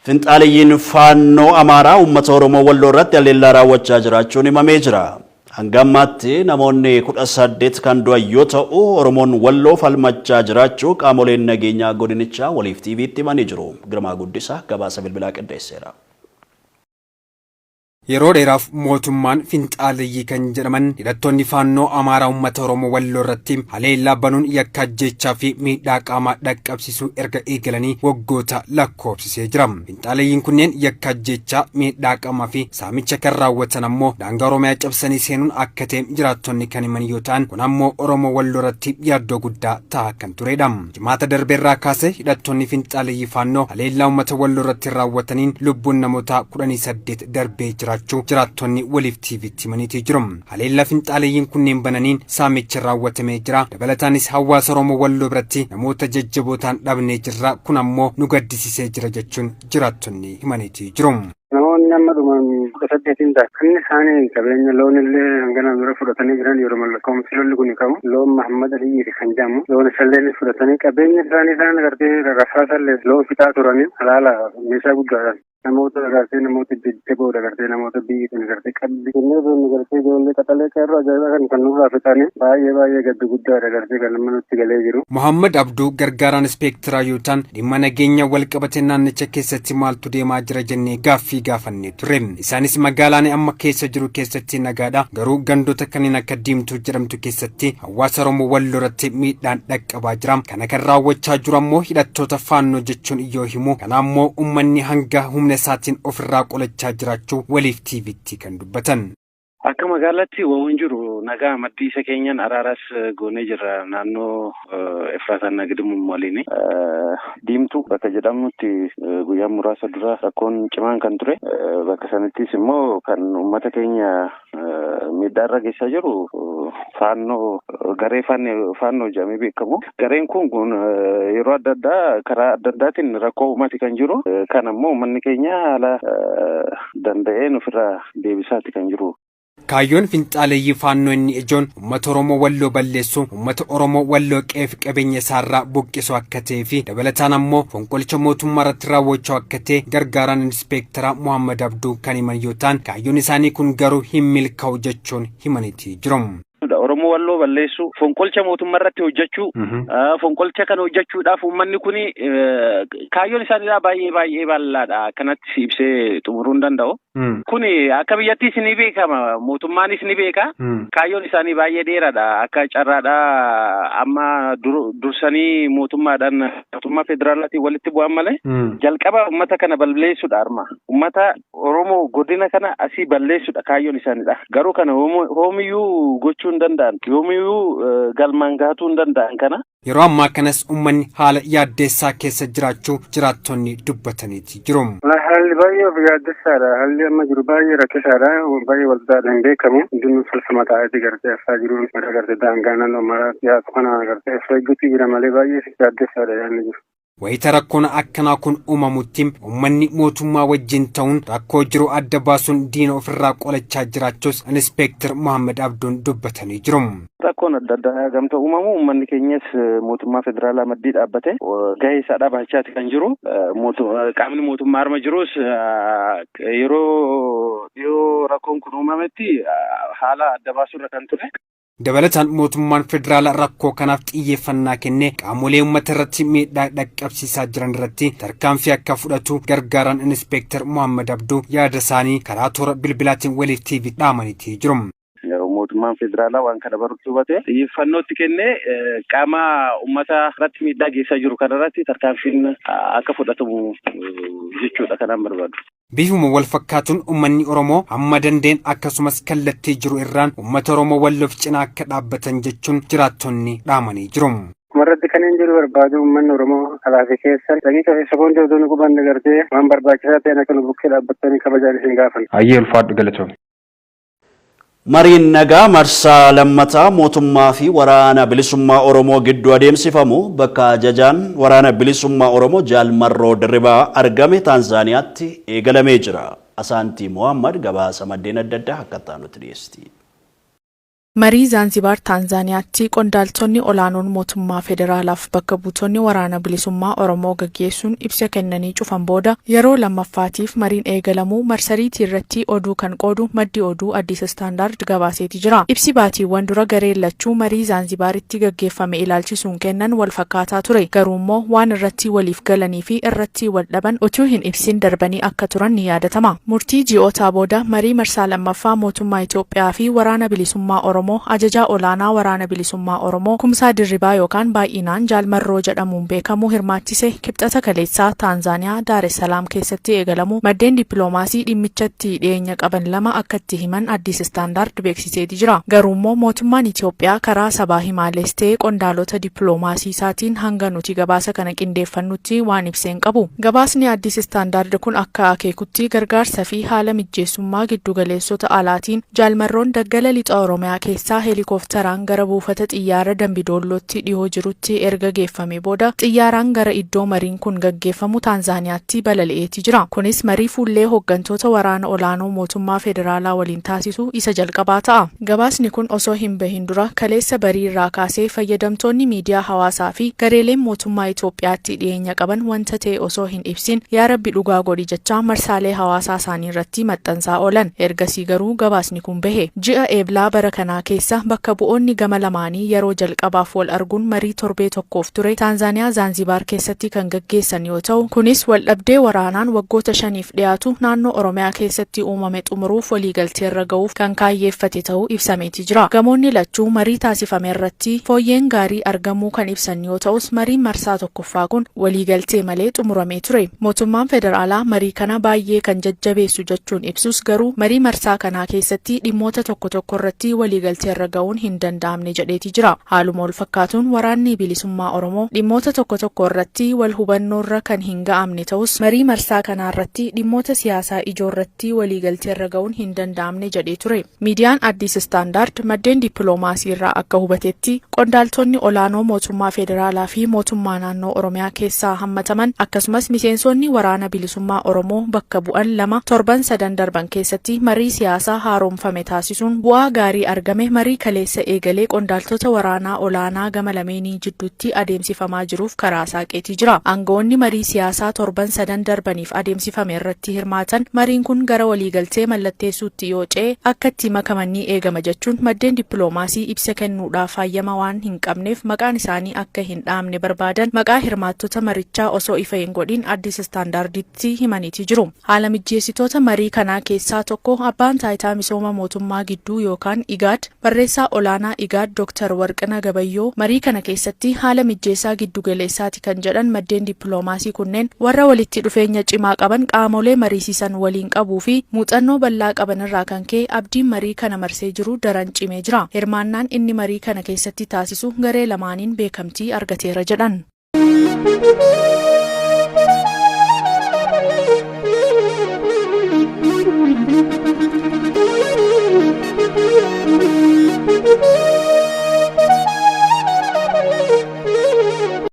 Finxaaleyyiin Faannoo Amaaraa uummata Oromoo Walloo irratti haleellaa raawwachaa jiraachuun himamee jira. Hanga ammaatti namoonni 18 kan du'an yoo ta'u, Oromoon Walloo falmachaa jiraachuu qaamoleen nageenyaa godinichaa Waliif TV'tti himanii jiru. Girmaa Guddisaa gabaasa bilbilaa qindeesseera. Yeroo dheeraaf mootummaan finxaaleyyii kan jedhaman hidhattoonni Faannoo Amaaraa uummata Oromoo Walloo irratti haleellaa banuun yakka ajjeechaa fi miidhaa qaamaa dhaqqabsiisuu erga eegalanii waggoota lakkoofsisee jira. Finxaaleyyiin kunneen yakka ajjeechaa, miidhaa qaamaa fi saamicha kan raawwatan ammoo daangaa Oromiyaa cabsanii seenuun akka ta'e jiraattonni kan himan yoo ta'an, kun ammoo Oromoo Walloo irratti yaaddoo guddaa ta'aa kan turedha. Jimaata darbe irraa kaasee hidhattoonni finxaaleyyii Faannoo haleellaa uummata Walloo irratti raawwataniin lubbuun namoota 18 darbee jiraachuu jiraattonni Waliif TVtti himaniitii jiru. Haleellaa finxaaleyyiin kunneen bananiin saamichi raawwatamee jira. Dabalataanis hawaasa Oromoo Walloo biratti namoota jajjaboo ta'an dhabnee jirra. Kun ammoo nu gaddisiisee jira jechuun jiraattonni himaniitii jiru. Namoonni amma dhuman 18 hin ta'a. Kan isaanii qabeenya loon illee hangana dura fudhatanii jiran yeroo mallattoomsi lolli kun ka'u loon Mahammad Aliyyiiti kan jedhamu loon isallee fudhatanii qabeenya isaanii isaan agartee rasaasallee loon fixaa turanii halaala meeshaa guddaadhaan. Namoota agartee namoota jajjaboodha agartee namoota biyyi kun agartee qabdi. Jennee beeknu agartee ijoollee qaxalee qeerroo ajaa'ibaa kan kan nurraa fixanii baay'ee baay'ee gaddi guddaadha agartee kan nama nutti galee jiru. Mohammad Abduu gargaaraan ispeektiraa yoo ta'an dhimma nageenya walqabate naannicha keessatti maaltu deemaa jira jennee gaaffii gaafannee turre. Isaanis magaalaan amma keessa jiru keessatti nagaadha, garuu gandoota kanneen akka Diimtuu jedhamtu keessatti hawaasa Oromoo Walloo irratti miidhaan dhaqqabaa jira. Kana kan raawwachaa jiru ammoo hidhattoota Faannoo jechuun yoo himu, kana ammoo uummanni hanga humna isaatiin ofirraa qolachaa jiraachuu Waliif TVtti kan dubbatan. Akka magaalaatti waan jiru nagaa maddii isa keenyan araaras goonee jirra naannoo Efraataan Nagidumum waliin. Diimtuu bakka jedhamutti guyyaa muraasa dura rakkoon cimaan kan ture. Bakka sanattis immoo kan uummata keenya miidhaa irra geessaa jiru Faannoo garee Faannoo jedhamee beekamu. Gareen kun yeroo adda addaa karaa adda addaatiin rakkoo uummati kan jiru. Kan ammoo uummanni keenya haala danda'een ofirraa deebisaati kan jiru. Kaayyoon finxaaleyyii Faannoo inni ijoon uummata Oromoo Walloo balleessuu, uummata Oromoo Walloo qe'ee fi qabeenya isaarraa buqqisuu akka ta'ee fi dabalataan ammoo fonqolcha mootummaa irratti raawwachuu akka ta'e gargaaraan Inispeektaraa Mohammad Abduu kan himan yoo ta'an, kaayyoon isaanii kun garuu hin milkaa'u jechuun himaniitii jiru. Oromoo Walloo balleessuu, fonqolcha mootummaa irratti hojjechuu, fonqolcha kana hojjechuudhaaf uummanni kun kaayyoon isaaniidhaa baay'ee baay'ee bal'aadha. Akkanatti ibsee xumuruu hin danda'u. Kun akka biyyattiis ni beekama, mootummaanis ni beeka. Kaayyoon isaanii baay'ee dheeraadha. Akka carraadhaa amma dursanii mootummaadhaan mootummaa federaalaatiin walitti bu'an malee jalqaba uummata kana balleessuudha arma. Uummata Oromoo godina kana asii balleessuudha kaayyoon isaaniidha. Garuu kana hoomiyyuu gochuu hin danda'an. Yoomiyyuu galmaan gahatuu hin danda'an kana. Yeroo ammaa kanas uummanni haala yaaddeessaa keessa jiraachuu jiraattonni dubbataniiti jiru. Haalli baay'ee of yaaddessaadha. Haalli amma jiru baay'ee rakkisaadha. Baay'ee walxaxaadha hin beekamu. Hundinuu falfama taa'eeti gartee affaa jiru. Mara gartee daangaa naannoo maraa dhiyaatu kana gartee of eeggatuu jira malee baay'ee yaaddessaadha yaadni jiru. Wayita rakkoon akkanaa kun uumamutti uummanni mootummaa wajjin ta'uun rakkoo jiru adda baasuun diina ofirraa qolachaa jiraachuus Inispeektar Mohaammed Abduun dubbatanii jiru. Rakkoon adda addaa gamta uumamu uummanni keenyas mootummaa federaalaa maddii dhaabbate gahee isaa dhaabachaati kan jiru. Qaamni mootummaa arma jirus yeroo dhiyoo rakkoon kun uumametti haala adda baasurra kan ture. Dabalataan mootummaan federaalaa rakkoo kanaaf xiyyeeffannaa kennee qaamolee uummata irratti miidhaa dhaqqabsiisaa jiran irratti tarkaanfii akka fudhatu gargaaraan Inispeektar Mohammad Abduu yaada isaanii karaa toora bilbilaatiin Waliif TV dhaamaniitii jiru. Mootummaan federaalaa waan kana barutti hubate xiyyeeffannootti kennee qaama uummata irratti miidhaa geessaa jiru kanarratti tarkaanfiin akka fudhatamu jechuudha kanaan barbaadu. Bifuma wal fakkaatuun uummanni Oromoo hamma danda'een akkasumas kallattii jiru irraan uummata Oromoo Walloof cinaa akka dhaabbatan jechuun jiraattonni dhaamanii jiru. Dhumarratti kan hin jedhu barbaadu uummanni Oromoo alaa fi keessa daqiiqa fi sekoondii odoo nu qubanne gartee waan barbaachisaa ta'een akka nu bukkee dhaabbattanii kabajaan isin gaafanna. Hayyee ulfaadhu galatoomi. Mariin nagaa marsaa lammataa mootummaa fi Waraana Bilisummaa Oromoo gidduu adeemsifamu bakka ajajaan Waraana Bilisummaa Oromoo Jaal Marroo Dirribaa argame Taanzaaniyaatti eegalamee jira. Asaantii Mohaammad gabaasa maddeen adda addaa akka itti aanutti dhiyeessiti. Marii Zaanzibaar Taanzaaniyaatti qondaaltonni olaanoon mootummaa federaalaaf bakka buutonni Waraana Bilisummaa Oromoo gaggeessuun ibsa kennanii cufan booda yeroo lammaffaatiif mariin eegalamuu marsariitii irratti oduu kan qoodu maddi oduu Addis Standard gabaaseeti jira. Ibsi baatiiwwan dura gareen lachuu marii Zaanzibaaritti gaggeeffame ilaalchisuun kennan wal fakkaataa ture. Garuummoo waan irratti waliif galanii fi irratti wal dhaban utuu hin ibsin darbanii akka turan ni yaadatama. Murtii ji'ootaa booda marii marsaa lammaffaa mootummaa Itoophiyaa fi Waraana Bilisummaa Oromoo Ajajaa Olaanaa Waraana Bilisummaa Oromoo Kumsaa Dirribaa yookaan baay'inaan Jaal Marroo jedhamuun beekamu hirmaachise Kibxata kaleessaa Taanzaaniyaa Daar es Salaam keessatti eegalamuu maddeen dippiloomaasii dhimmichatti dhiyeenya qaban lama akka itti himan Addis Standard beeksiseeti jira. Garuummoo mootummaan Itoophiyaa karaa sabaa himaalees ta'e qondaalota dippiloomaasii isaatiin hanga nuti gabaasa kana qindeeffannutti waan ibse hin qabu. Gabaasni Addis Standard kun akka akeekutti gargaarsa fi haala mijjeessummaa giddu galeessota alaatiin Jaal Marroon daggala lixa Oromiyaa keessaa heelikooftaraan gara buufata xiyyaara Dambi Doollootti dhihoo jirutti erga geeffamee booda xiyyaaraan gara iddoo mariin kun gaggeeffamu Taanzaaniyaatti balali'eeti jira. Kunis marii fuullee hoggantoota waraana olaanoo mootummaa federaalaa waliin taasisu isa jalqabaa ta'a. Gabaasni kun osoo hin bahin dura kaleessa barii irraa kaasee fayyadamtoonni miidiyaa hawaasaa fi gareeleen mootummaa Itoophiyaatti dhiyeenya qaban wanta ta'e osoo hin ibsin yaa Rabbi dhugaa godhi jechaa marsaalee hawaasaa isaanii irratti maxxansaa oolan. Ergasii garuu gabaasni kun bahe. Ji'a Eeblaa bara kanaa keessa bakka bu'oonni gama lamaanii yeroo jalqabaaf wal arguun marii torbee tokkoof ture Taanzaaniyaa Zaanzibaar keessatti kan gaggeessan yoo ta'u, kunis waldhabdee waraanaan waggoota shaniif dhiyaatu naannoo Oromiyaa keessatti uumame xumuruuf waliigalteerra ga'uuf kan kaayyeeffate ta'uu ibsameeti jira. Gamoonni lachuu marii taasifamerratti fooyyeen gaarii argamuu kan ibsan yoo ta'us mariin marsaa tokkoffaa kun waliigaltee malee xumuramee ture. Mootummaan federaalaa marii kana baay'ee kan jajjabeessu jechuun ibsus garuu marii marsaa kanaa keessatti dhimmoota tokko tokkorratti waliigalteerra ga'uun hin danda'amne jedheeti jira. Haaluma walfakkaatuun Waraanni Bilisummaa Oromoo dhimmoota tokko tokko irratti wal hubannoorra kan hin ga'amne ta'us marii marsaa kanaarratti dhimmoota siyaasaa ijoorratti waliigalteerra ga'uun hin danda'amne jedhee ture. Miidiyaan Addis Standard maddeen dippiloomaasii irraa akka hubatetti, qondaaltonni olaanoo mootummaa federaalaa fi mootummaa naannoo Oromiyaa keessaa hammataman akkasumas miseensonni Waraana Bilisummaa Oromoo bakka bu'an lama torban sadan darban keessatti marii siyaasaa haaromfame taasisuun bu'aa gaarii argame marii kaleessa eegalee qondaaltota waraanaa olaanaa gama lameenii jidduutti adeemsifamaa jiruuf karaa saaqeetii jira. Aanga'oonni marii siyaasaa torban sadan darbaniif adeemsifame irratti hirmaatan mariin kun gara waliigaltee mallatteessuutti yoo ce'e akka itti makaman ni eegama jechuun maddeen dippiloomaasii ibsa kennuudhaaf hayyama waan hin qabneef maqaan isaanii akka hin dha'amne barbaadan maqaa hirmaattota marichaa osoo ifa hin godhin Addis Standarditti himaniiti jiru. Haala mijjeessitoota marii kanaa keessaa tokko Abbaan Taayitaa Misooma Mootummaa Gidduu yookaan IGAD Barreessaa Olaanaa IGAD Dr. Warqinah Gabayyoo marii kana keessatti haala mijjeessaa giddugaleessaati kan jedhan maddeen dippiloomaasii kunneen warra walitti dhufeenya cimaa qaban qaamolee mariisisan waliin qabuu fi muuxannoo bal'aa qaban irraa kan ka'e abdiin marii kana marsee jiru daran cimee jira. Hirmaannaan inni marii kana keessatti taasisu garee lamaaniin beekamtii argateera jedhan.